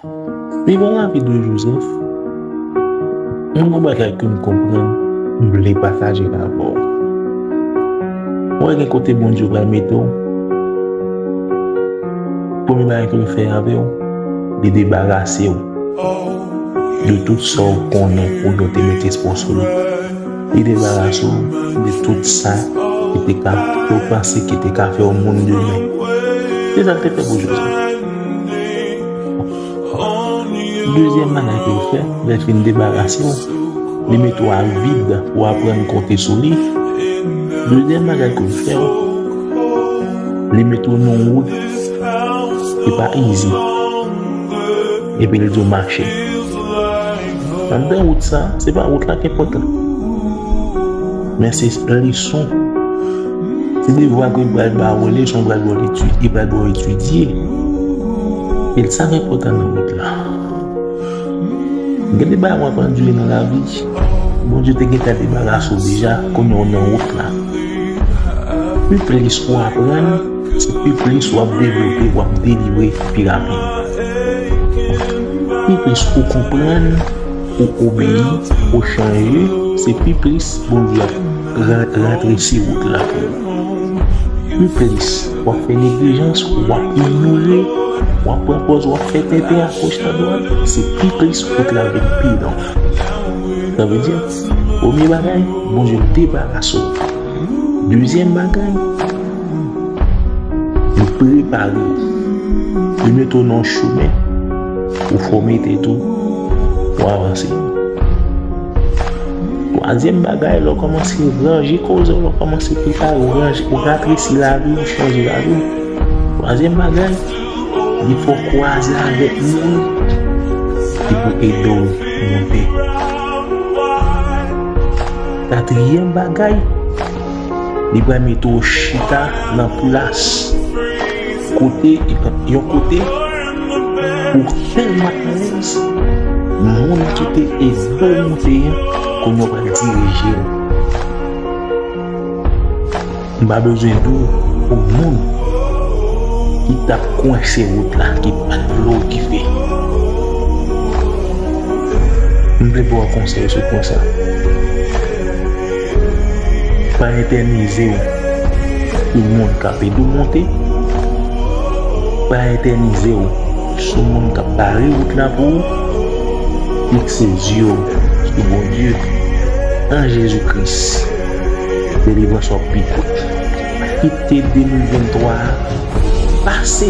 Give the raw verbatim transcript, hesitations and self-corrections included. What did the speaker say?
Vivan lavi de Joseph, mwen gen yon bagay ke m konprann, m vle pataje l avè w. Ou wè gen kote Bondye pral mete w, premye bagay ke l fè avè w, li debarase w de tout sa w konnen oubyen w te mete espwa sou li. Li debarase w de tout sa ki te ka, ke w panse ki te ka fè w moun demen. Se sa l te fè pou Joseph. Dezyèm bagay ke l fè, lè l fin debarase w, li mete w a vid pou w aprann konte sou li. Dezyèm bagay ke l fè w, li mete w nan yon wout ki pa izi. Epi l di w mache. Anndan wout sa, se pa wout la ki enpòtan. Men se leson. Se devwa ke l pral ba w, leson l pral ba w etidye, li pral ba w etidye. E sa ki enpòtan nan wout la. Gen de bagay w ap andire nan lavi, Bondye te gentan debarase w deja, kounye a w nan wout la. Pi plis w aprann, se pi plis w ap devlope, w ap delivre pi rapid. Pi plis ou konprann, ou obeyi, ou chanje, se pi plis Bondye ap ra-, ratresi wout la pou ou. Pi plis w ap fè neglijans, w ap inyore, w ap pran pòz, w ap fè tenten agoch adwat, se pi plis wout la vin pi long. Sa vle di, premye bagay, Bondye debarase w. Dezyèm bagay, li prepare w. Li mete w nan yon chemen pou fòme tèt ou, pou avanse. Twazyèm bagay, lè w kòmanse ranje koze w, lè w kòmanse prepare w, ranje, ou ratresi lavi w, chanje lavi w. Twazyèm bagay, li fè w kwaze avèk moun ki pou ede w monte. Katriyèm bagay, li pral mete w chita nan plas kote, yon kote ou tèlman alèz, moun ki te ede w monte an, kounye a w pral dirije w. M pa bezwen di w pou moun ki t ap kwense wout la, ki pa t vle okipe. M vle ba w konsèy sou pwen sa. Pa etènize w sou moun k ap ede w monte. Pa etènize w sou moun k ap bare wout la pou ou. Fikse zye w sou Bondye, an Jezi Kris. Delivrans w ap pi kout. Kite de mil venntwa a pase.